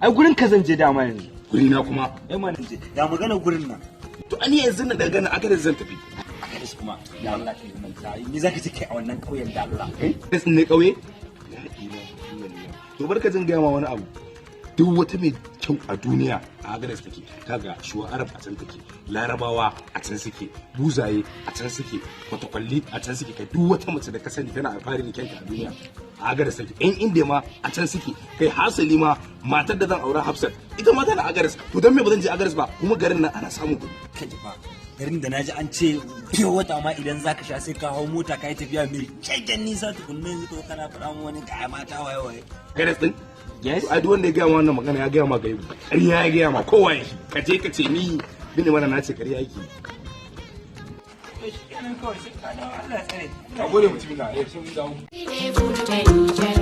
Ai gurin ka zan je dama yanzu. Guri na kuma? Eh mana je. Ya magana gurin nan? To ani yanzu nan daga ganin Agadez zan tafi. Agadez kuma? Ya Allah, kai manta. Ni zaka je kai a wannan kauyen da Allah? Kai ne kauye? La ilaha illallah. To barka jin gaya ma wani abu. Duk wata mai kyau a duniya a Agadez take. Kaga Shuwa Arab a can take, Larabawa a can suke, Buzaye a can suke, Kwatakwalli a can suke. Kai, duk wata mace da ka sani tana alfahari da kyanta a duniya a Agadez take. Yan Indiya ma a can suke. Kai, hasali ma matar da zan aura, Hafsat, ita ma tana Agadez. To dan me ba zan je Agadez ba? Kuma garin nan ana samun kuɗi. Ka ji fa, garin da naji an ce fiye wata ma idan zaka sha sai ka hau mota ka yi tafiya mai shagen nisa tukunna. Yanzu to kana faɗa mu wani ga mata waye waye. Agadez din? Yes. Ai duk wanda ya gaya ma wannan magana ya gaya ma gaibu. Ƙarya ya gaya ma, kowa ya shi. Ka je ka ce ni bini mana na ce ƙarya yake. To shi kenan kawai, sai ka dawo, Allah ya tsare. Ka gode mutumin na, eh, sai mun dawo. Ne ta Nijar.